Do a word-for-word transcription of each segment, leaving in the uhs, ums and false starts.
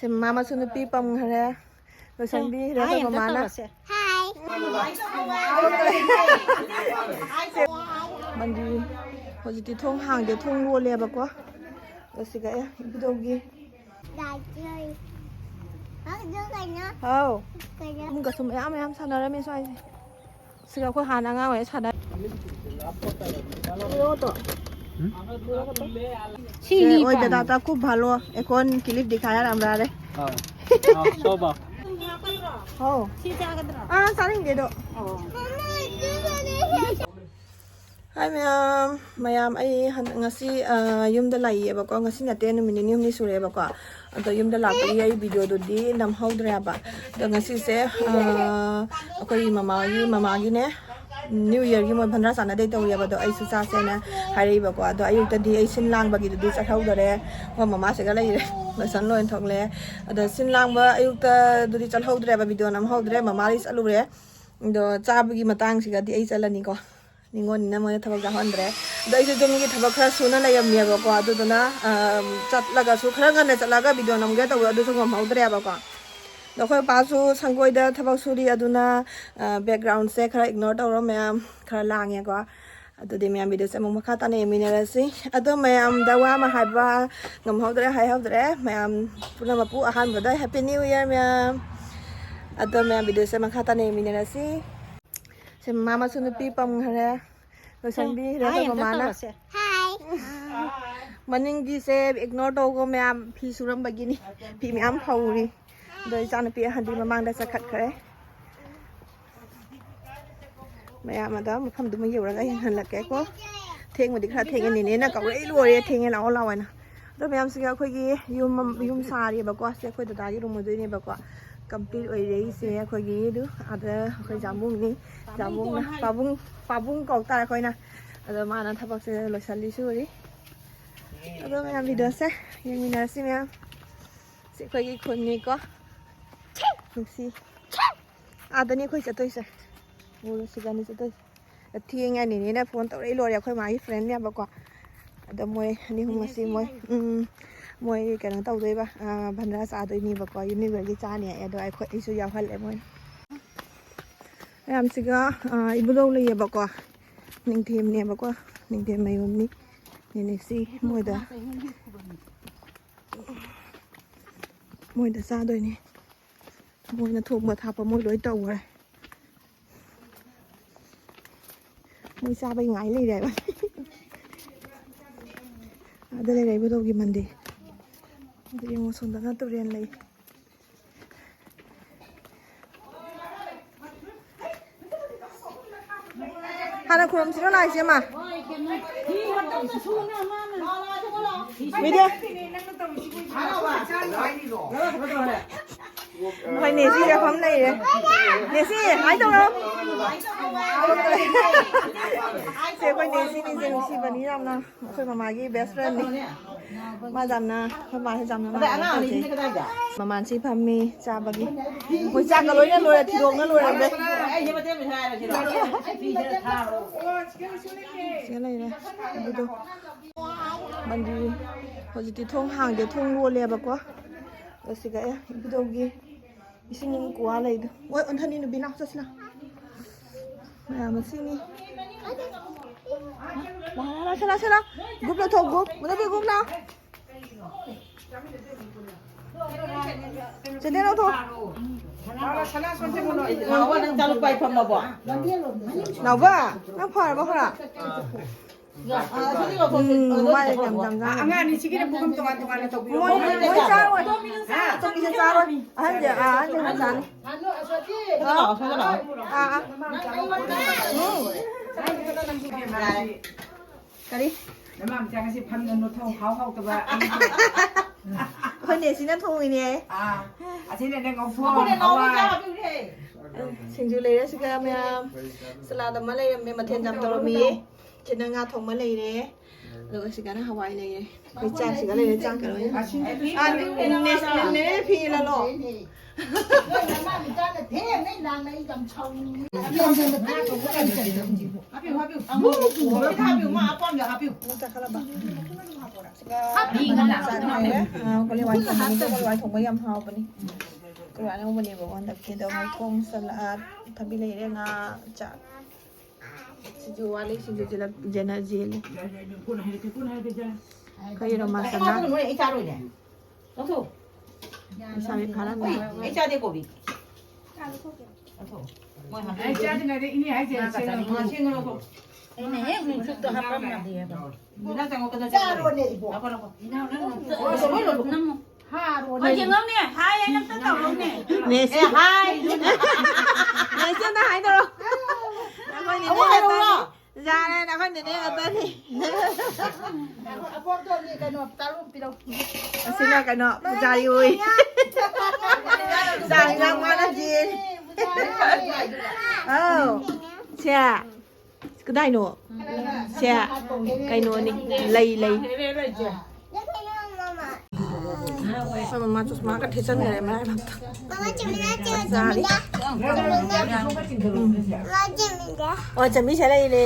ꯁꯦ, ꯃꯃꯥ ꯃꯁꯨ ꯅꯨꯄꯤ ꯄꯝꯈ꯭ꯔꯦ꯫ ꯂꯣꯏꯁꯟꯕꯤꯈ꯭ꯔꯦ ꯑꯩꯈꯣꯏ ꯃꯃꯥꯅ꯫ ꯃꯟꯗꯤ ꯍꯧꯖꯤꯛꯇꯤ ꯊꯣꯡ ꯍꯥꯡꯗꯦ, ꯊꯣꯡ ꯂꯣꯜꯂꯦꯕꯀꯣ꯫ ꯑꯗꯣ ꯁꯤꯒ ꯑꯦ, ꯏꯕꯨꯙꯧꯒꯤ꯫ ꯍꯥꯎ꯫ ꯏꯃꯨꯡꯒꯁꯨ ꯃꯌꯥꯝ ꯃꯌꯥꯝ ꯁꯥꯟꯅꯔꯝꯃꯦ ꯁ꯭ꯋꯥꯏꯁꯦ꯫ ꯁꯤꯒ ꯑꯩꯈꯣꯏ ꯍꯥꯟꯅ ꯑꯉꯥꯡ ꯑꯣꯏꯔꯤꯉꯩ ꯁꯥꯟꯅ-, ꯁꯤ ꯁꯦ, ꯑꯣꯏ ꯗꯗꯥ ꯇ ꯈꯨ ꯚꯥꯂꯣ, ꯑꯦꯀꯣꯟ ꯀꯤꯂꯤꯞ ꯗꯤꯈꯥ ꯌꯥꯔꯝ ꯔꯥꯔꯦ꯫ ꯍꯥꯎ꯫ ꯁꯤ ꯆꯥꯒꯗ꯭ꯔꯣ? ꯑꯥ, ꯆꯥꯅꯤꯡꯗꯦ ꯑꯗꯣ꯫ ꯍꯥꯏ ꯃꯌꯥꯝ, ꯃꯌꯥꯝ ꯑꯩ ꯍꯟꯗꯛ ꯉꯁꯤ, ꯑ, ꯌꯨꯝꯗ ꯂꯥꯛꯏꯌꯦꯕꯀꯣ꯫ ꯉꯁꯤ ꯅꯠꯇꯦ, ꯅꯨꯃꯤꯠ ꯅꯤꯅꯤ ꯍꯨꯝꯅꯤ ꯁꯨꯔꯦꯕꯀꯣ꯫ ꯑꯗꯣ ꯌꯨꯝꯗ ꯂꯥꯛꯄꯒꯤ ꯑꯩ ꯚꯤꯗꯤꯑꯣꯗꯨꯗꯤ ꯅꯝꯍꯧꯗ꯭ꯔꯦꯕ꯫ ꯑꯗꯣ ꯉꯁꯤꯁꯦ, ꯑ, ꯑꯩꯈꯣꯏ ꯃꯃꯥꯒꯤ, ꯃꯃꯥꯒꯤꯅꯦ, ꯅ꯭ꯌꯨ ꯌꯔꯒꯤ ꯃꯣꯏ ꯚꯟꯗ꯭ꯔꯥ ꯆꯥꯟꯅꯗꯩ ꯇꯧꯔꯤꯑꯕ꯫ ꯑꯗꯣ ꯑꯩꯁꯨ ꯆꯥꯁꯦꯅ ꯍꯥꯏꯔꯛꯏꯕꯀꯣ꯫ ꯑꯗꯣ ꯑꯌꯨꯛꯇꯗꯤ ꯑꯩ ꯁꯤꯟ ꯂꯥꯡꯕꯒꯤꯗꯨꯗꯤ ꯆꯠꯍꯧꯗꯔꯦ꯫ ꯑꯩꯈꯣꯏ ꯃꯃꯥꯁꯤꯒ ꯂꯩꯔꯦ꯫ ꯂꯣꯏꯁꯟ ꯂꯣꯏ ꯊꯣꯛꯂꯦ꯫ ꯑꯗꯣ ꯁꯤꯟ ꯂꯥꯡꯕ ꯑꯌꯨꯛꯇꯗꯨꯗꯤ ꯆꯠꯍꯧꯗ꯭ꯔꯦꯕ, ꯚꯤꯗꯤꯑꯣ ꯅꯝꯍꯧꯗ꯭ꯔꯦ꯫ ꯃꯃꯥꯗꯤ ꯆꯠꯂꯨꯔꯦ꯫ ꯑꯗꯣ ꯆꯥꯕꯒꯤ ꯃꯇꯥꯡꯁꯤꯒꯗꯤ ꯑꯩ ꯆꯠꯂꯅꯤꯀꯣ꯫ ꯅꯤꯉꯣꯜꯅꯤꯅ ꯃꯣꯏꯅ ꯊꯕꯛ ꯌꯥꯎꯍꯟꯗ꯭ꯔꯦ꯫ ꯑꯗꯣ ꯑꯩꯁꯨ ꯌꯨꯝꯒꯤ ꯊꯕꯛ ꯈꯔ ꯁꯨꯅ ꯂꯩꯔꯝꯃꯦꯕꯀꯣ꯫ ꯑꯗꯨꯗꯨꯅ, ꯑ, ꯆꯠꯂꯒꯁꯨ ꯈꯔ ꯉꯟꯅ ꯆꯠꯂꯒ ꯚꯤꯗꯤꯑꯣ ꯅꯝꯒꯦ ꯇꯧꯕ, ꯑꯗꯨꯁꯨ ꯉꯝꯍꯧꯗ꯭ꯔꯦꯕꯀꯣ꯫ ꯑꯗꯣ ꯑꯩꯈꯣꯏ ꯄꯥꯁꯨ ꯁꯪꯒꯣꯏꯗ ꯊꯕꯛ ꯁꯨꯔꯤ, ꯑꯗꯨꯅ, ꯑ, ꯕꯦꯛꯒ꯭ꯔꯥꯎꯟꯁꯦ ꯈꯔ ꯏꯒꯅꯣꯔ ꯇꯧꯔꯣ ꯃꯌꯥꯝ, ꯈꯔ ꯂꯥꯡꯉꯦꯀꯣ꯫ ꯑꯗꯨꯗꯤ ꯃꯌꯥꯝ ꯚꯤꯗꯤꯑꯣꯁꯦ ꯑꯃꯨꯛ ꯃꯈꯥ ꯇꯥꯅ ꯌꯦꯡꯃꯤꯟꯅꯔꯁꯤ꯫ ꯑꯗꯣ ꯃꯌꯥꯝꯗ ꯋꯥ ꯑꯃ ꯍꯥꯏꯕ ꯉꯝꯍꯧꯗ꯭ꯔꯦ, ꯍꯥꯏꯍꯧꯗ꯭ꯔꯦ꯫ ꯃꯌꯥꯝ ꯄꯨꯝꯅꯃꯛꯄꯨ ꯑꯍꯥꯟꯕꯗ Happy New Year ꯃꯌꯥꯝ꯫ ꯑꯗꯣ ꯃꯌꯥꯝ ꯚꯤꯗꯤꯑꯣꯁꯦ ꯃꯈꯥ ꯇꯥꯅ ꯌꯦꯡꯃꯤꯟꯅꯔꯁꯤ꯫ ꯁꯦ, ꯃꯃꯥ ꯃꯁꯨ ꯅꯨꯄꯤ ꯄꯝꯈ꯭ꯔꯦ꯫ ꯂꯣꯏꯁꯟꯕꯤꯈ꯭ꯔꯦ ꯍꯥꯏ ꯑꯩꯈꯣꯏ ꯑꯝꯇ ꯃꯃꯥꯅ꯫ ꯇꯧꯔꯁꯦ꯫ ꯃꯅꯤꯡꯒꯤꯁꯦ ꯏꯒꯅꯣꯔ ꯇꯧꯀꯣ ꯃꯌꯥꯝ, ꯐꯤ ꯁꯨꯔꯝꯕꯒꯤꯅꯤ꯫ ꯐꯤ ꯃꯌꯥꯝ ꯐꯧꯔꯤ꯫ ꯑꯗꯣ ꯏꯆꯥꯅꯨꯄꯤ ꯑꯍꯟꯗꯤ ꯃꯃꯥꯡꯗ ꯆꯠꯈꯠꯈ꯭ꯔꯦ꯫ ꯃꯌꯥꯝ ꯑꯗ ꯃꯐꯝꯗꯨꯃ ꯌꯧꯔꯒ ꯌꯦꯡꯍꯜꯂꯛꯀꯦꯀꯣ꯫ ꯊꯦꯡꯕꯨꯗꯤ ꯈꯔ ꯊꯦꯡꯉꯦ, ꯅꯦꯅꯦꯅ ꯀꯧꯔꯛꯏ ꯂꯣꯏꯔꯦ, ꯊꯦꯡꯉꯦ, ꯂꯥꯛꯑꯣ ꯂꯥꯛꯑꯣ ꯍꯥꯏꯅ꯫ ꯑꯗꯣ ꯃꯌꯥꯝꯁꯤꯒ ꯑꯩꯈꯣꯏꯒꯤ ꯌꯨꯝ ꯑꯃ, ꯌꯨꯝ ꯁꯥꯔꯤꯕꯀꯣ꯫ ꯁꯤ ꯑꯩꯈꯣꯏ ꯗꯗꯥꯒꯤ ꯔꯨꯝ ꯑꯣꯏꯗꯣꯏꯅꯦꯕꯀꯣ꯫ ꯀꯝꯄ꯭ꯂꯤꯠ ꯑꯣꯏꯔꯦ ꯑꯩꯁꯦ꯫ ꯑꯩꯈꯣꯏꯒꯤ ꯑꯗꯨ ꯑꯥꯗ ꯑꯩꯈꯣꯏ ꯖꯥꯝꯕꯨꯡꯅꯤ꯫ ꯖꯥꯝꯕꯨꯡꯅ ꯄꯥꯕꯨꯡ, ꯄꯥꯕꯨꯡ ꯀꯧ ꯇꯥꯔꯦ ꯑꯩꯈꯣꯏꯅ꯫ ꯑꯗꯣ ꯃꯥꯅ ꯊꯕꯛꯁꯦ ꯂꯣꯏꯁꯜꯂꯤ ꯁꯨꯔꯤ꯫ ꯑꯗꯣ ꯃꯌꯥꯝ ꯚꯤꯗꯤꯑꯣꯁꯦ ꯌꯦꯡꯃꯤꯟꯅꯔꯁꯤ ꯃꯌꯥꯝ꯫ ꯁꯤ ꯑꯩꯈꯣꯏꯒꯤ ꯈꯨꯟꯅꯤꯀꯣ꯫ ꯅꯨꯡꯁꯤ꯫ ꯑꯥꯗꯅꯤ ꯑꯩꯈꯣꯏ ꯆꯠꯇꯣꯏꯁꯦ꯫ ꯎꯔꯨ ꯁꯤꯗꯅꯤ ꯆꯠꯇꯣꯏꯁꯦ꯫ ꯊꯦꯡꯉꯦ, ꯅꯦꯅꯦꯅ ꯐꯣꯟ ꯇꯧꯔꯛꯏ ꯂꯣꯏꯔꯦ꯫ ꯑꯩꯈꯣꯏ ꯃꯥꯒꯤ ꯐ꯭ꯔꯦꯟꯅꯦꯕꯀꯣ꯫ ꯑꯗꯣ ꯃꯣꯏ ꯑꯅꯤ ꯑꯍꯨꯝ ꯉꯁꯤ ꯃꯣꯏ, ꯎꯝ, ꯃꯣꯏ ꯀꯩꯅꯣ ꯇꯧꯗꯣꯏꯕ, ꯚꯟꯗꯥꯔꯥ ꯆꯥꯗꯣꯏꯅꯦꯕꯀꯣ, ꯌꯨꯅꯤꯚꯔꯒꯤ ꯆꯥꯅꯤ ꯍꯥꯏ꯫ ꯑꯗꯣ ꯑꯩꯈꯣꯏ, ꯑꯩꯁꯨ ꯌꯥꯎꯍꯜꯂꯦ ꯃꯣꯏ ꯃꯌꯥꯝꯁꯤꯒ꯫ ꯏꯕꯨꯙꯧ ꯂꯩꯌꯦꯕꯀꯣ, ꯅꯤꯡꯊꯦꯝꯅꯦꯕꯀꯣ, ꯅꯤꯡꯊꯦꯝ ꯃꯌꯨꯝꯅꯤ꯫ ꯅꯦꯅꯦꯁꯤ ꯃꯣꯏꯗ, ꯃꯣꯏꯗ ꯆꯥꯗꯣꯏꯅꯦ꯫ ꯃꯣꯏꯅ ꯊꯣꯡꯕ ꯊꯥꯛꯄ ꯃꯣꯏ ꯂꯣꯏ ꯇꯧꯈ꯭ꯔꯦ꯫ ꯃꯣꯏ ꯆꯥꯕꯩ ꯉꯥꯏ ꯂꯩꯔꯦ ꯍꯥꯏꯕ꯫ ꯑꯥꯗ ꯂꯩꯔꯦ ꯏꯕꯨꯙꯧꯒꯤ ꯃꯟꯗꯤꯔ꯫ ꯑꯗꯨ ꯌꯦꯡꯉꯣ, ꯁꯣꯝꯗꯅ ꯇꯨꯔꯦꯜ ꯂꯩ꯫ ꯍꯥꯟꯅ ꯈꯨꯔꯨꯝꯁꯤꯔꯣ ꯂꯥꯛꯏꯁꯦ, ꯃꯥ? ꯃꯤꯗꯤ? ꯍꯣꯏ, ꯅꯦꯁꯤꯒ ꯐꯝ ꯂꯩꯔꯦ꯫ ꯅꯦꯁꯤ, ꯍꯥꯏ ꯇꯧꯔꯣ꯫ ꯁꯦ, ꯑꯩꯈꯣꯏ ꯅꯦꯁꯤ, ꯅꯦꯁꯤ ꯅꯨꯡꯁꯤꯕꯅꯤ ꯌꯥꯝꯅ꯫ ꯑꯩꯈꯣꯏ ꯃꯃꯥꯒꯤ best friendꯅꯤ꯫ ꯃꯥ ꯌꯥꯝꯅ, ꯑꯩꯈꯣꯏ ꯃꯥꯁꯦ ꯌꯥꯝꯅ ꯃꯥ ꯀꯩꯅꯣ ꯇꯧꯖꯩ꯫ ꯃꯃꯥꯟꯁꯤ ꯐꯝꯃꯤ ꯆꯥꯕꯒꯤ꯫ ꯑꯩꯈꯣꯏ ꯆꯥꯛꯀ ꯂꯣꯏꯅ ꯂꯣꯏꯔꯦ, ꯊꯤꯗꯣꯛꯅ ꯂꯣꯏꯔꯝꯃꯦ꯫ ꯁꯤꯗ ꯂꯩꯔꯦ꯫ ꯑꯗꯨꯗꯣ ꯃꯟꯗꯤꯔ ꯍꯧꯖꯤꯛꯇꯤ ꯊꯣꯡ ꯍꯥꯡꯗꯦ, ꯊꯣꯡ ꯂꯣꯜꯂꯦꯕꯀꯣ꯫ ꯑꯗꯣ ꯁꯤꯒ, ꯑꯦ, ꯏꯕꯨꯙꯧꯒꯤ ꯏꯁꯤꯡ ꯀ꯭ꯋꯥ ꯂꯩꯗꯣ꯫ ꯍꯣꯏ, ꯑꯣꯟꯊꯅꯤ ꯅꯨꯄꯤ, ꯂꯥꯎ, ꯆꯠꯁꯤ ꯂꯥꯎ꯫ ꯃꯌꯥꯝ ꯑꯁꯤꯅꯤ꯫ ꯂꯥꯎ, ꯂꯥꯎ, ꯂꯥꯎ, ꯁꯤ ꯂꯥꯎ, ꯁꯤ ꯂꯥꯎ꯫ Group ꯂꯧꯊꯣꯛ, group꯫ ꯃꯨꯊꯠꯄꯤ, group ꯂꯥꯎ꯫ ꯆꯦꯆꯦ ꯂꯧꯊꯣꯛ꯫ ꯅꯥꯎꯕ, ꯅꯪ ꯆꯥꯂꯨꯛꯄꯥꯏ ꯐꯝꯃꯕꯣ? ꯅꯥꯎꯕ, ꯅꯪ ꯐꯔꯕꯣ ꯈꯔ? ꯎꯝ, ꯃꯥꯏ ꯌꯥꯝ ꯆꯝꯖꯥꯅꯤ꯫ ꯑꯉꯥꯡ ꯑꯅꯤꯁꯤꯒꯤꯅ ꯄꯨꯈꯝ ꯇꯣꯉꯥꯟ ꯇꯣꯉꯥꯟꯅ ꯇꯧꯕꯤꯔꯣ꯫ ꯃꯣꯏ, ꯃꯣꯏ ꯆꯥꯔꯣꯏ꯫ ꯍꯥ? ꯑꯇꯣꯝꯕꯤꯁꯦ ꯆꯥꯔꯣꯏ꯫ ꯑꯍꯟꯁꯦ, ꯑꯥ, ꯑꯍꯟꯁꯦ ꯈꯔ ꯆꯥꯅꯤ꯫ ꯁꯤꯗ ꯂꯥꯛꯑꯣ, ꯁꯤꯗ ꯂꯥꯛꯑꯣ꯫ ꯑꯥ, ꯑꯥ꯫ ꯎꯝ꯫ ꯀꯔꯤ? ꯅꯃꯥ ꯃꯆꯥ ꯉꯁꯤ ꯐꯝꯗꯅ ꯅꯣꯠꯊꯧ ꯍꯥꯎ ꯍꯥꯎꯇꯕ꯫ ꯑꯩꯈꯣꯏ ꯅꯦꯁꯤꯅ ꯊꯣꯡꯉꯤꯅꯦ꯫ ꯑꯥ, ꯑꯁꯤꯅꯅꯦ ꯉꯧꯊꯣꯛ, ꯍꯋꯥꯏ꯫ ꯁꯤꯡꯖꯨ ꯂꯩꯔꯦ ꯁꯤꯒ ꯃꯌꯥꯝ꯫ ꯁꯂꯥꯗ ꯑꯃ ꯂꯩꯔꯝꯃꯦ, ꯃꯊꯦꯜ ꯌꯥꯝ ꯇꯧꯔꯝꯃꯤ꯫ ꯁꯤꯅ ꯉꯥ ꯊꯣꯡꯕ ꯂꯩꯔꯦ꯫ ꯑꯗꯨꯒ ꯁꯤꯒꯅ ꯍꯋꯥꯏ ꯂꯩꯔꯦ꯫ ꯑꯩꯈꯣꯏ ꯆꯥꯛꯁꯤꯒ ꯂꯩꯔꯦ, ꯆꯥꯛꯀ ꯂꯣꯏꯅ꯫ ꯑꯥ, ꯅꯦ-, ꯅꯦ-, ꯅꯦ-, ꯐꯤ ꯏꯜꯍꯜꯂꯣ꯫ ꯅꯣꯏ ꯅꯃꯥ ꯅꯆꯥꯅ ꯊꯦꯡꯅꯩ ꯂꯥꯡꯅꯩ ꯌꯥꯝ ꯁꯥꯎꯅꯤꯡꯉꯤ꯫ ꯍꯥꯞꯄꯤꯌꯨ, ꯍꯥꯄꯤꯌꯨ꯫ ꯑꯉꯧꯕ ꯄꯨꯔꯒ ꯍꯥꯄꯤꯌꯨ, ꯃꯥ ꯑꯄꯥꯝꯕ ꯍꯥꯄꯤꯌꯨ꯫ ꯍꯥꯞꯄꯤꯒ ꯂꯥꯛꯑꯣ꯫ ꯆꯥꯛ ꯍꯥꯎꯔꯦ꯫ ꯑꯥ, ꯀꯣꯂꯤ ꯍꯋꯥꯏ ꯊꯣꯡꯕꯅꯤ꯫ ꯀꯣꯂꯤ ꯍꯋꯥꯏ ꯊꯣꯡꯕ ꯌꯥꯝ ꯍꯥꯎꯕꯅꯤ꯫ ꯀꯣꯂꯤ ꯍꯋꯥꯏ ꯑꯅꯧꯕꯅꯦꯕꯀꯣ ꯍꯟꯗꯛꯀꯤꯗꯣ꯫ ꯃꯣꯏ ꯊꯣꯡ ꯁꯂꯥꯠ, ꯊꯕꯤ ꯂꯩꯔꯦ, ꯉꯥ, ꯆꯥꯛ꯫ ꯁꯤꯡꯖꯨ ꯋꯥꯠꯂꯤ, ꯁꯤꯡꯖꯨ ꯖꯦꯜꯂ-, ꯖꯦꯅ-, ꯖꯦꯜꯂꯤ꯫ ꯀꯩꯅꯣ ꯃꯥ ꯆꯅꯥ꯫ ꯂꯧꯊꯣꯛ꯫ ꯂꯩꯁꯥꯕꯤ ꯐꯥꯔꯝꯃꯦ꯫ ꯎꯏ, ꯑꯩ ꯆꯥꯗꯦ ꯀꯣꯕꯤ꯫ ꯂꯧꯊꯣꯛ꯫ ꯃꯣꯏ ꯍꯥꯞꯄꯤ꯫ ꯑꯩ ꯆꯥꯗ꯭ꯔꯤꯉꯩꯗ ꯏꯅꯦ ꯍꯥꯏꯁꯦ ꯉꯥ ꯀꯇꯥꯅꯤ꯫ ꯁꯦꯝꯉꯨ ꯂꯧꯊꯣꯛ꯫ ꯑꯩꯅ ꯍꯦꯛ ꯅꯨꯡꯁꯤꯠꯇꯣ ꯍꯥꯞꯄꯝꯃꯗꯤ ꯍꯥꯏꯕ꯫ ꯏꯟꯖꯥꯡ ꯆꯪꯉꯛꯄꯗ ꯆꯥꯔꯣꯅꯦ ꯏꯕꯣ꯫ ꯂꯧꯈꯣ, ꯂꯧꯈꯣ꯫ ꯏꯅꯥꯎ ꯅꯪ ꯑꯣ, ꯂꯧꯊꯣꯛ꯫ ꯂꯣꯏ ꯂꯧꯊꯣꯛ꯫ ꯅꯝꯃꯣ꯫ ꯍꯥꯔꯣꯅꯦ꯫ ꯍꯣꯏ, ꯌꯦꯡꯉꯧꯅꯦ꯫ ꯍꯥꯏ ꯍꯥꯏꯅ ꯑꯝꯇ ꯇꯧꯔꯧꯅꯦ꯫ ꯅꯦꯁ꯫ ꯑꯦ, ꯍꯥꯏ꯫ ꯅꯦꯁ ꯑꯝꯇ ꯍꯥꯏꯗꯧꯔꯣ꯫ ꯑꯩꯈꯣꯏ ꯅꯦꯅꯦ ꯑꯃꯨꯛ ꯍꯥꯏꯔꯛꯎꯔꯣ? ꯉꯥꯛꯇꯅꯤ꯫ ꯌꯥꯔꯦ, ꯑꯩꯈꯣꯏ ꯅꯦꯅꯦ ꯉꯥꯛꯇꯅꯤ꯫ ꯑꯕꯣꯛꯇꯣ ꯀꯩꯅꯣ ꯇꯔꯨꯛ ꯄꯤꯔꯛꯎ꯫ ꯑꯁꯤꯅ ꯀꯩꯅꯣ ꯄꯨꯖꯥꯔꯤ ꯑꯣꯏ꯫ ꯆꯥꯛ ꯏꯟꯖꯥꯡ ꯋꯥꯠꯂꯗꯤ꯫ ꯑꯧ꯫ ꯁꯦ꯫ ꯀꯗꯥꯏꯅꯣ? ꯁꯦ꯫ ꯀꯩꯅꯣꯅꯤ꯫ ꯂꯩ, ꯂꯩ꯫ ꯃꯥ ꯃꯃꯥ ꯆꯨꯁꯃꯥꯒ ꯊꯦꯠꯆꯟꯈ꯭ꯔꯦ ꯃꯔꯥꯏꯕꯛꯇ꯫ ꯆꯥꯔꯤ꯫ ꯑꯣ, ꯆꯟꯕꯤꯁꯦ ꯂꯩꯔꯦ꯫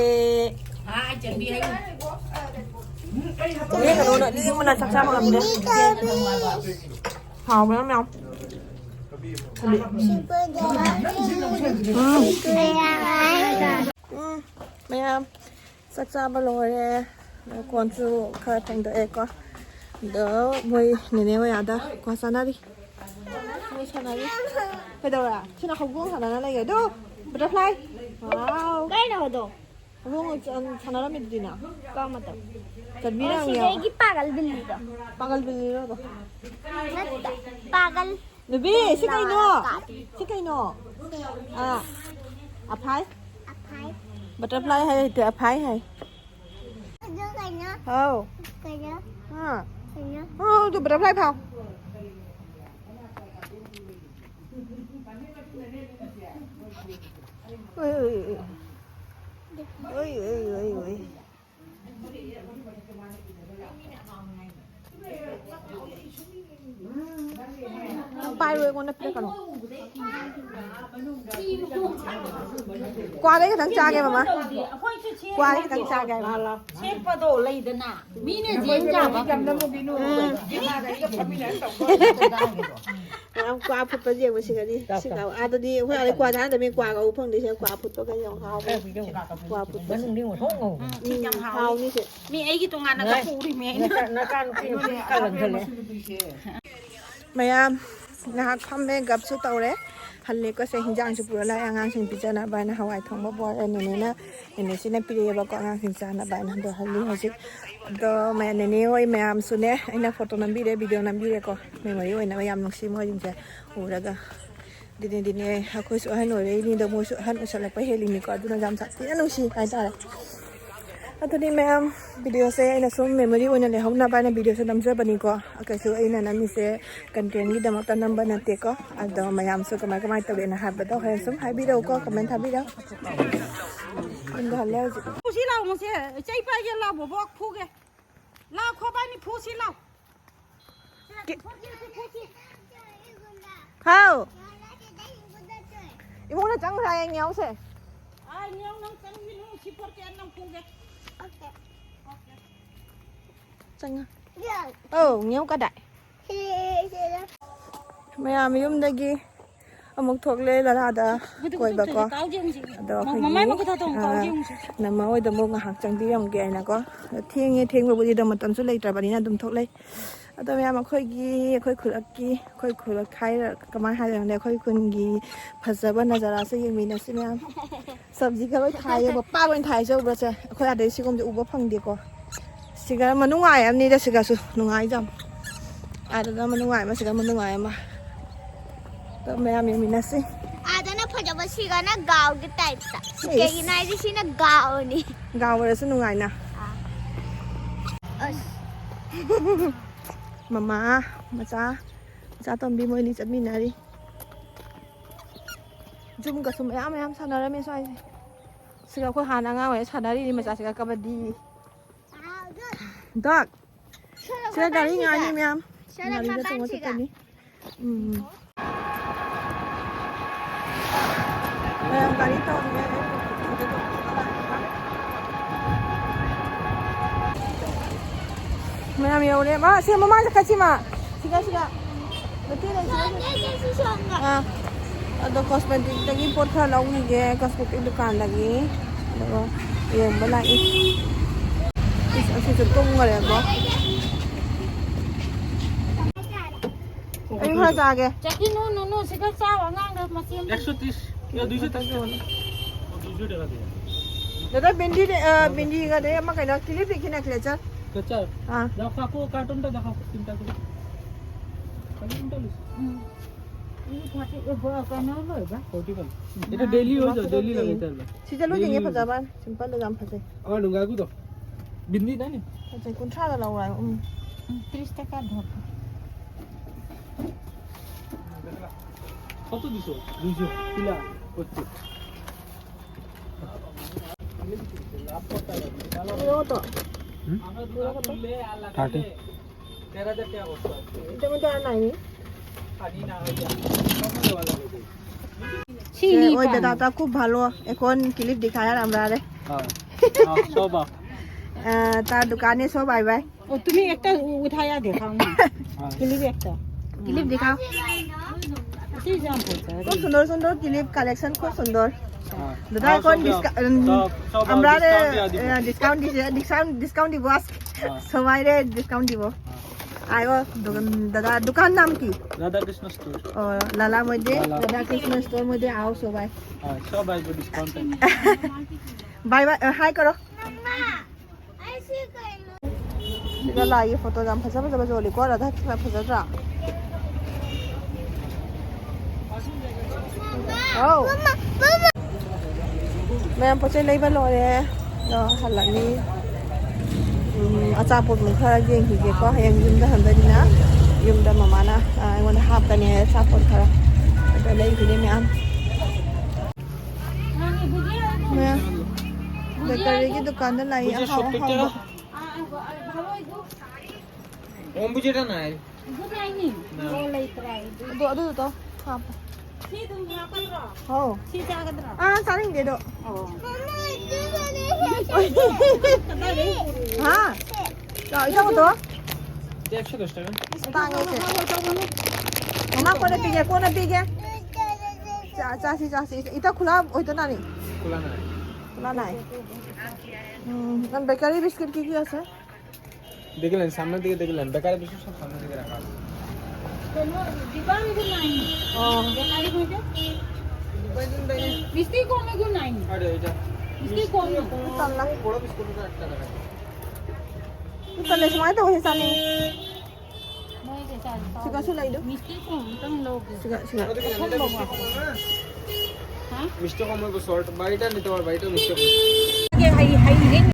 ꯂꯦꯡꯒꯅꯣꯅ, ꯂꯦꯡꯕꯅ ꯆꯥꯛ ꯆꯥꯕ ꯉꯝꯗꯦ꯫ ꯍꯥꯎꯕ ꯌꯥꯝ ꯌꯥꯎ꯫ ꯎꯝ꯫ ꯎꯝ, ꯃꯌꯥꯝ ꯆꯥꯛ ꯆꯥꯕ ꯂꯣꯏꯔꯦ꯫ ꯀꯣꯟꯁꯨ ꯈꯔ ꯐꯦꯡꯗꯣꯛꯑꯦꯀꯣ꯫ ꯑꯗꯣ ꯃꯣꯏ ꯅꯦꯅꯦ ꯍꯣꯏ ꯑꯥꯗ ꯀ꯭ꯋꯥ ꯆꯥꯅꯔꯤ꯫ ꯃꯣꯏ ꯁꯥꯟꯅꯔꯤ꯫ ꯀꯩꯗꯧꯔꯦ? ꯁꯤꯅ ꯍꯧꯗꯣꯡ ꯁꯥꯟꯅꯅ ꯂꯩꯌꯦ꯫ ꯑꯗꯨ butterfly꯫ Wow꯫ ꯀꯩꯅꯣ ꯍꯧꯗꯣꯡ? ꯍꯧꯗꯣꯡ ꯁꯥꯟꯅꯔꯝꯃꯤꯗꯨꯗꯤꯅ꯫ ꯀꯔꯝꯕꯗ? ꯆꯟꯕꯤꯅ ꯑꯣ, ꯁꯤꯗꯤ ꯌꯥꯎ꯫ ꯑꯩꯒꯤ ꯄꯥꯒꯜ ꯕꯤꯜꯂꯤꯗꯣ꯫ ꯄꯥꯒꯜ ꯕꯤꯜꯂꯤꯔꯣ ꯑꯗꯣ? ꯅꯠꯇꯦ, ꯄꯥꯒꯜ꯫ ꯅꯨꯄꯤ, ꯁꯤ ꯀꯩꯅꯣ? ꯁꯤ ꯀꯩꯅꯣ? ꯑꯥ, ꯑꯐꯥꯏ? ꯑꯐꯥꯏ꯫ Butterfly ꯍꯥꯏ ꯍꯩꯇꯦ, ꯑꯐꯥꯏ ꯍꯥꯏ꯫ ꯑꯗꯨ ꯀꯩꯅꯣ? ꯍꯥꯎ꯫ ꯀꯩꯅꯣ? ꯑꯥ꯫ ꯀꯩꯅꯣ? ꯑꯣ, ꯑꯗꯨ butterfly ꯐꯥꯎ꯫ ꯑꯣꯏ, ꯑꯣꯏ, ꯑꯣꯏ꯫ ꯑꯣꯏ, ꯑꯣꯏ, ꯑꯣꯏ, ꯑꯣꯏ꯫ ꯍꯥꯏꯔꯣꯏ, ꯑꯩꯉꯣꯟꯗ ꯄꯤꯔꯛꯀꯅꯨ꯫ ꯀ꯭ꯋꯥꯗꯩ ꯈꯤꯇꯪ ꯆꯥꯒꯦ, ꯃꯃꯥ꯫ ꯀ꯭ꯋꯥꯗꯩ ꯈꯤꯇꯪ ꯆꯥꯒꯦ ꯍꯥꯏꯕ꯫ ꯁꯦꯠꯄꯗꯣ ꯂꯩꯗꯅ, ꯃꯤꯅ ꯖꯦꯟ ꯆꯥꯕ꯫ ꯎꯝ꯫ ꯃꯌꯥꯝ ꯀ꯭ꯋꯥ ꯐꯨꯠꯄ ꯌꯦꯡꯕ ꯁꯤꯒꯗꯤ꯫ ꯁꯤꯒ ꯑꯥꯗꯗꯤ ꯑꯩꯈꯣꯏ ꯑꯥꯗ ꯀ꯭ꯋꯥ ꯆꯥꯅꯗꯕꯅꯤ, ꯀ꯭ꯋꯥ ꯉꯧꯕ ꯐꯪꯗꯦ, ꯁꯤꯗ ꯀ꯭ꯋꯥ ꯐꯨꯠꯄꯒ ꯌꯥꯝ ꯍꯥꯎꯕꯅꯤ꯫ ꯀ꯭ꯋꯥ ꯐꯨꯠꯄꯁꯦ꯫ ꯎꯝ, ꯍꯥꯎꯅꯤ ꯁꯦ꯫ ꯃꯤ ꯑꯩꯒꯤ ꯇꯣꯉꯥꯟꯅꯒ ꯄꯨꯔꯤꯃꯦ ꯑꯩꯅ꯫ ꯅꯆꯥ-, ꯅꯆꯥꯅꯨꯄꯤ ꯅꯨꯄꯤ ꯀꯜꯂꯟ ꯈꯜꯂꯦ꯫ ꯃꯌꯥꯝ ꯉꯥꯏꯍꯥꯛ ꯐꯝꯃꯦ, ꯒꯞꯁꯨ ꯇꯧꯔꯦ꯫ ꯍꯜꯂꯦꯀꯣ ꯁꯦ, ꯍꯤꯟꯖꯥꯡꯁꯨ ꯄꯨꯔ ꯂꯥꯛꯑꯦ ꯑꯉꯥꯡꯁꯤꯡ ꯄꯤꯖꯅꯕ ꯍꯥꯏꯅ꯫ ꯍꯋꯥꯏ ꯊꯣꯡꯕ ꯕꯣꯔꯥ ꯅꯦꯅꯦꯅ, ꯅꯦꯅꯦꯁꯤꯅ ꯄꯤꯔꯛꯑꯦꯕꯀꯣ ꯑꯉꯥꯡꯁꯤꯡ ꯆꯥꯅꯕ ꯍꯥꯏꯅ꯫ ꯑꯗꯣ ꯍꯜꯂꯤ ꯍꯧꯖꯤꯛ꯫ ꯑꯗꯣ ꯃꯌꯥꯝ ꯅꯦꯅꯦ ꯍꯣꯏ ꯃꯌꯥꯝꯁꯨꯅꯦ, ꯑꯩꯅ ꯐꯣꯇꯣ ꯅꯝꯕꯤꯔꯦ, ꯚꯤꯗꯤꯑꯣ ꯅꯝꯕꯤꯔꯦꯀꯣ꯫ ꯃꯦꯃꯣꯔꯤ ꯑꯣꯏꯅꯕ ꯌꯥꯝ ꯅꯨꯡꯁꯤ ꯃꯣꯏꯁꯤꯡꯁꯦ ꯎꯔꯒ꯫ ꯑꯗꯨꯅꯦ, ꯑꯗꯨꯅꯦ, ꯑꯩꯈꯣꯏꯁꯨ ꯑꯍꯟ ꯑꯣꯏꯔꯛꯏꯅꯤꯗꯣ, ꯃꯣꯏꯁꯨ ꯑꯍꯟ ꯑꯣꯏꯁꯜꯂꯛꯄ ꯍꯦꯜꯂꯤꯅꯤꯀꯣ, ꯑꯗꯨꯅ ꯌꯥꯝ ꯁꯥꯊꯤꯅ ꯅꯨꯡꯁꯤ ꯍꯥꯏꯇꯥꯔꯦ꯫ ꯑꯗꯨꯗꯤ ꯃꯌꯥꯝ, ꯚꯤꯗꯤꯑꯣꯁꯦ ꯑꯩꯅ ꯁꯨꯝ ꯃꯦꯃꯣꯔꯤ ꯑꯣꯏꯅ ꯂꯩꯍꯧꯅꯕ ꯍꯥꯏꯅ ꯚꯤꯗꯤꯑꯣꯁꯦ ꯅꯝꯖꯕꯅꯤꯀꯣ꯫ ꯀꯩꯁꯨ ꯑꯩꯅ ꯅꯝꯃꯤꯁꯦ ꯀꯟꯇꯦꯟꯒꯤꯗꯃꯛꯇ ꯅꯝꯕ ꯅꯠꯇꯦꯀꯣ꯫ ꯑꯗꯣ ꯃꯌꯥꯝꯁꯨ ꯀꯃꯥꯏ ꯀꯃꯥꯏ ꯇꯧꯒꯦꯅ ꯍꯥꯏꯕꯗꯣ ꯍꯣꯔꯦꯟ ꯁꯨꯝ ꯍꯥꯏꯕꯤꯔꯛꯎꯀꯣ, ꯀꯃꯦꯟ ꯊꯥꯕꯤꯔꯛꯑꯣ꯫ ꯌꯨꯝꯗ ꯍꯜꯂꯦ ꯍꯧꯖꯤꯛ꯫ ꯐꯨꯁꯤ ꯂꯥꯎ, ꯃꯁꯦ ꯆꯩ ꯄꯥꯏꯒꯦ ꯂꯥꯎ, ꯕꯣꯕꯣꯛ ꯐꯨꯒꯦ꯫ ꯂꯥꯎ, ꯈꯣꯕꯥꯅꯤ ꯐꯨꯁꯤ ꯂꯥꯎ꯫ ꯀꯦ-, ꯐꯨꯁꯤ, ꯐꯨꯁꯤ꯫ ꯍꯥꯎ꯫ ꯏꯃꯨꯡꯗ ꯆꯪꯈ꯭ꯔꯦ ꯉꯦꯎꯁꯦ꯫ ꯑꯥ, ꯉꯦꯎ ꯅꯪ ꯆꯪꯈꯤꯅꯨ, ꯁꯤ ꯄꯣꯠꯁꯦ ꯅꯪ ꯐꯨꯒꯦ꯫ ꯆꯪꯉ-, ꯑꯧ, ꯉꯦꯎ ꯀꯗꯥꯏ? ꯃꯌꯥꯝ ꯌꯨꯝꯗꯒꯤ ꯑꯃꯨꯛ ꯊꯣꯛꯂꯦ ꯂꯂꯥꯗ ꯀꯣꯏꯕꯀꯣ꯫ ꯑꯗꯣ ꯑꯩꯈꯣꯏꯒꯤ, ꯃꯃꯥꯏ ꯃꯈꯨꯠ ꯊꯥꯗꯣꯛ ꯑꯃꯨꯛ ꯀꯥꯎ ꯑꯥ, ꯌꯦꯡꯉꯨꯁꯦ꯫ ꯅꯃ ꯍꯣꯏꯗ ꯑꯃꯨꯛ ꯉꯥꯏꯍꯥꯛ ꯆꯪꯕꯤꯔꯝꯒꯦ ꯍꯥꯏꯅꯀꯣ꯫ ꯑꯗꯣ ꯊꯦꯡꯉꯦ, ꯊꯦꯡꯕꯕꯨꯗꯤ ꯑꯗꯣ ꯃꯇꯝꯁꯨ ꯂꯩꯇ꯭ꯔꯕꯅꯤꯅ ꯑꯗꯨꯝ ꯊꯣꯛꯂꯛꯑꯦ꯫ ꯑꯗꯣ ꯃꯌꯥꯝ ꯑꯩꯈꯣꯏꯒꯤ, ꯑꯩꯈꯣꯏ ꯈꯨꯂꯛꯀꯤ, ꯑꯩꯈꯣꯏ ꯈꯨꯂꯛ ꯍꯥꯏꯔ ꯀꯃꯥꯏꯅ ꯍꯥꯏꯗꯣꯏꯅꯣ ꯈꯪꯗꯦ, ꯑꯩꯈꯣꯏ ꯈꯨꯟꯒꯤ ꯐꯖꯕ ꯅꯖꯔꯥꯁꯦ ꯌꯦꯡꯃꯤꯟꯅꯁꯤ ꯃꯌꯥꯝ꯫ ꯁꯕꯖꯤꯒ ꯂꯣꯏ ꯊꯥꯏꯌꯦ, ꯄꯥꯛ ꯂꯣꯏ ꯊꯥꯏꯁꯦ ꯎꯕ꯭ꯔꯥ ꯁꯦ? ꯑꯩꯈꯣꯏ ꯑꯥꯗꯩ ꯁꯤꯒꯨꯝꯕꯁꯦ ꯎꯕ ꯐꯪꯗꯦꯀꯣ꯫ ꯁꯤꯒ ꯑꯃ ꯅꯨꯡꯉꯥꯏ ꯑꯃꯅꯤꯗ, ꯁꯤꯒꯁꯨ ꯅꯨꯡꯉꯥꯏ ꯌꯥꯝ꯫ ꯑꯥꯗꯅ ꯑꯃ ꯅꯨꯡꯉꯥꯏ ꯑꯃ, ꯁꯤꯗ ꯑꯃ ꯅꯨꯡꯉꯥꯏ ꯑꯃ꯫ ꯑꯗꯣ ꯃꯌꯥꯝ ꯌꯦꯡꯃꯤꯟꯅꯁꯤ꯫ ꯑꯥꯗꯅ ꯐꯖꯕ, ꯁꯤꯒꯅ ꯒꯥꯎꯒꯤ ꯇꯥꯏꯞꯇ꯫ ꯏꯁ꯫ ꯀꯩꯒꯤꯅꯣ ꯍꯥꯏꯗꯤ ꯁꯤꯅ ꯒꯥꯎꯅꯤ꯫ ꯒꯥꯎ ꯑꯣꯏꯔꯁꯨ ꯅꯨꯡꯉꯥꯏꯅ꯫ ꯑꯥ꯫ ꯑꯁ꯫ ꯃꯃꯥ, ꯃꯆꯥ, ꯃꯆꯥ ꯇꯣꯝꯕꯤ ꯃꯣꯏꯅꯤ ꯆꯠꯃꯤꯟꯅꯔꯤ꯫ ꯖꯨꯝꯒꯁꯨ ꯃꯌꯥꯝ ꯃꯌꯥꯝ ꯁꯥꯟꯅꯔꯝꯃꯦ ꯁ꯭ꯋꯥꯏꯁꯦ꯫ ꯁꯤꯒ ꯑꯩꯈꯣꯏ ꯍꯥꯟꯅ ꯑꯉꯥꯡ ꯑꯣꯏꯔꯤꯉꯩ ꯁꯥꯟꯅꯔꯤꯅꯤ ꯃꯆꯥꯁꯤꯒ ꯀꯕꯗꯤ꯫ ꯗꯛ! ꯁꯤꯗ ꯒꯥꯔꯤ ꯉꯥꯏꯅꯤ ꯃꯌꯥꯝ꯫ ꯁꯤꯗ ꯒꯥꯔꯤꯗ ꯇꯣꯡꯉ ꯃꯄꯥꯟꯁꯤꯗ꯫ ꯆꯠꯇꯣꯏꯅꯤ꯫ ꯎꯝ꯫ ꯃꯌꯥꯝ ꯒꯥꯔꯤ ꯇꯧꯔꯤꯌꯦ꯫ ꯃꯌꯥꯝ ꯌꯧꯔꯦ꯫ ꯃꯥ ꯁꯤ ꯃꯃꯥꯡꯗ ꯈꯠꯁꯤ ꯃꯥ꯫ ꯁꯤꯒ ꯁꯤꯒ꯫ ꯅꯠꯇꯦ, ꯅꯠꯇꯦ, ꯅꯠꯇꯦ꯫ ꯑꯥ꯫ ꯑꯗꯣ cosmetic ꯇꯒꯤ ꯄꯣꯠ ꯈꯔ ꯂꯧꯈꯤꯒꯦ cosmetic ꯗꯨꯀꯥꯟꯗꯒꯤ꯫ ꯑꯗꯨꯒ ꯌꯦꯡꯕ ꯂꯥꯛꯏ꯫ ꯏꯁ, ꯑꯁꯤꯁꯨ ꯇꯨꯝꯈꯔꯦꯀꯣ꯫ ꯑꯩ ꯈꯔ ꯆꯥꯒꯦ꯫ ꯆꯠꯈꯤꯅꯨ, ꯅꯨꯅꯨ, ꯁꯤꯗ ꯆꯥꯎ, ꯑꯉꯥꯡꯗ ꯃꯆꯦ ꯑꯃ꯫ একশো ত্রিশ, ইয়া, দুইশো ত্রিশ টাকা। দুইশো টাকা দিয়ে। দাদা, ভেন্ডি দে, আহ, ভেন্ডি কা দে, আমাকে না, ক্লিপ দেখি না, ক্লেচার। ক্লেচার? হ্যাঁ। দাও, কাকু, কার্টুনটা দেখাও, তিনটা করে। খালি তিনটা লইছি। হুম। এই থাকে, এ বড় কেন হলো এটা? Forty five. এটা না, ডেইলি হয়ে যায়, ডেইলি লাগে এটা। সিজা লই ডেইলি যাইয়ে ইউজ। ফাজাবা, সিম্পল দাম ফাজে। আমার নুঙ্গাকু তো। বিন্দি নাই নি? আচ্ছা, কোন সাদা লাও আয়? হুম। হুম, ত্রিশ টাকা ধর। কত দিছো? দুইশো। কিলা? করছে। থার্টি। এটা মধ্যে আর নাই নি? চিনি ওই পান। দাদাটা খুব ভালো, এখন ক্লিপ দেখায় আর আমরা আরে। হ্যাঁ। হ্যাঁ, সব আপ। আহ, তার দোকানে সব আই ভাই। ও, তুমি একটা উ-, উঠাইয়া দেখাও না। হ্যাঁ। ক্লিপ একটা। ক্লিপ দেখাও। কি জাম করছে? খুব সুন্দর সুন্দর ক্লিপ কালেকশন, খুব সুন্দর। হ্যাঁ। দাদা, হ্যাঁ, এখন সব ডিসকা-, উম, সব, সব আমরা আরে, ডিসকাউন্ট দিয়া দিব। আহ, ডিসকাউন্ট দিছে, ডিসকাউন্ট, ডিসকাউন্ট দিব আজকে। হ্যাঁ। সবাই রে ডিসকাউন্ট দিব। হ্যাঁ। আয়ো, দোকান, দাদা, দোকান নাম কি? রাধাকৃষ্ণ স্টোর। ও, লালা মধ্যে, লালা। রাধাকৃষ্ণ স্টোর মধ্যে আও সবাই। হ্যাঁ, সবাই ডিসকাউন্ট। বাই বাই, আহ, হাই করো। ꯁꯤꯗ ꯂꯥꯏꯒꯤ ꯐꯣꯇꯣ ꯌꯥꯝ ꯐꯖ ꯐꯖꯕꯁꯨ ꯎꯠꯂꯤꯀꯣ, ꯔꯥꯙꯥ ꯀ꯭ꯔꯤꯁꯅ ꯐꯖꯗ꯭ꯔꯥ? ꯍꯥꯎ꯫ ꯃꯌꯥꯝ ꯄꯣꯠ ꯆꯩ ꯂꯩꯕ ꯂꯣꯏꯔꯦ꯫ ꯑꯗꯣ ꯍꯜꯂꯛꯅꯤ꯫ ꯎꯝ, ꯑꯆꯥꯄꯣꯠꯃꯨꯛ ꯈꯔ ꯌꯦꯡꯈꯤꯒꯦꯀꯣ꯫ ꯍꯌꯦꯡ ꯌꯨꯝꯗ ꯍꯟꯗꯣꯏꯅꯤꯅ ꯌꯨꯝꯗ ꯃꯃꯥꯅ, ꯑ, ꯑꯩꯉꯣꯟꯗ ꯍꯥꯞꯀꯅꯤ ꯍꯥꯏ ꯑꯆꯥꯄꯣꯠ ꯈꯔ꯫ ꯑꯗꯣ ꯂꯩꯈꯤꯅꯤ ꯃꯌꯥꯝ꯫ ꯃꯌꯥꯝ ꯕꯦꯀꯔꯤꯒꯤ ꯗꯨꯀꯥꯟꯗ ꯂꯥꯛꯏ ꯑꯍꯥꯎ ꯑꯍꯥꯎꯕ꯫ অম্বুজাটা নাই। না। ꯑꯗꯨ ꯑꯗꯨꯗꯣ ꯍꯥꯞꯄꯣ꯫ ꯁꯤ ꯑꯗꯨꯝ ꯍꯥꯞꯀꯗ꯭ꯔꯣ? ꯍꯥꯎ꯫ ꯁꯤ ꯆꯥꯒꯗ꯭ꯔꯣ? ꯑꯥ, ꯆꯥꯅꯤꯡꯗꯦ ꯑꯗꯣ꯫ ꯑꯣ꯫ ꯍꯥ? ꯆꯥꯎ, ꯏꯆꯥꯎꯗꯣ꯫ ꯆꯦ, ꯑꯦꯛꯁꯣ ꯗꯁ ꯇꯥꯀꯥ꯫ ꯏꯁ, ꯇꯥꯡꯉꯦ ꯆꯦ꯫ ꯃꯃꯥ ꯀꯣꯟꯅ ꯄꯤꯒꯦ, ꯀꯣꯟꯅ ꯄꯤꯒꯦ꯫ ꯆꯥ-, ꯆꯥꯁꯤ, ꯆꯥꯁꯤ꯫ ꯏꯇꯥ ꯈꯨꯂꯥ ꯑꯣꯏꯗꯣꯏ ꯅꯥꯅꯤ꯫ খোলা নাই। খোলা নাই। উম, বেকারি বিস্কুট কি কি আছে? দেখলেন, সামনের দিকে দেখলেন, বেকারি বিস্কুট সব সামনের দিকে রাখা আছে। কোনো ডিব্বা এগুলো নাই। অ'। বেকারি কইতে? মিষ্টি কম এগুলো নাই। আরে এটা মিষ্টি কম। চাল্লা। বড় বিস্কুট ওটা একটা টাকা। ত ꯇꯜꯂꯦ, ꯁꯨꯃꯥꯏꯅ ꯇꯧꯁꯦ, ꯆꯥꯅꯤꯡꯉꯦ꯫ মই যে চাল পাও। ꯁꯤꯒ ꯁꯨ ꯂꯩꯗꯣ꯫ মিষ্টি কম, একদম লোক। ꯁꯤꯒ, ꯁꯤꯒ꯫ ওটা দেখলেন, এটা মিষ্টি কম না? হা? মিষ্টি কম হইব, সল্ট বাড়িটা নিতে পারবা, এটা মিষ্টি কম। High high rain.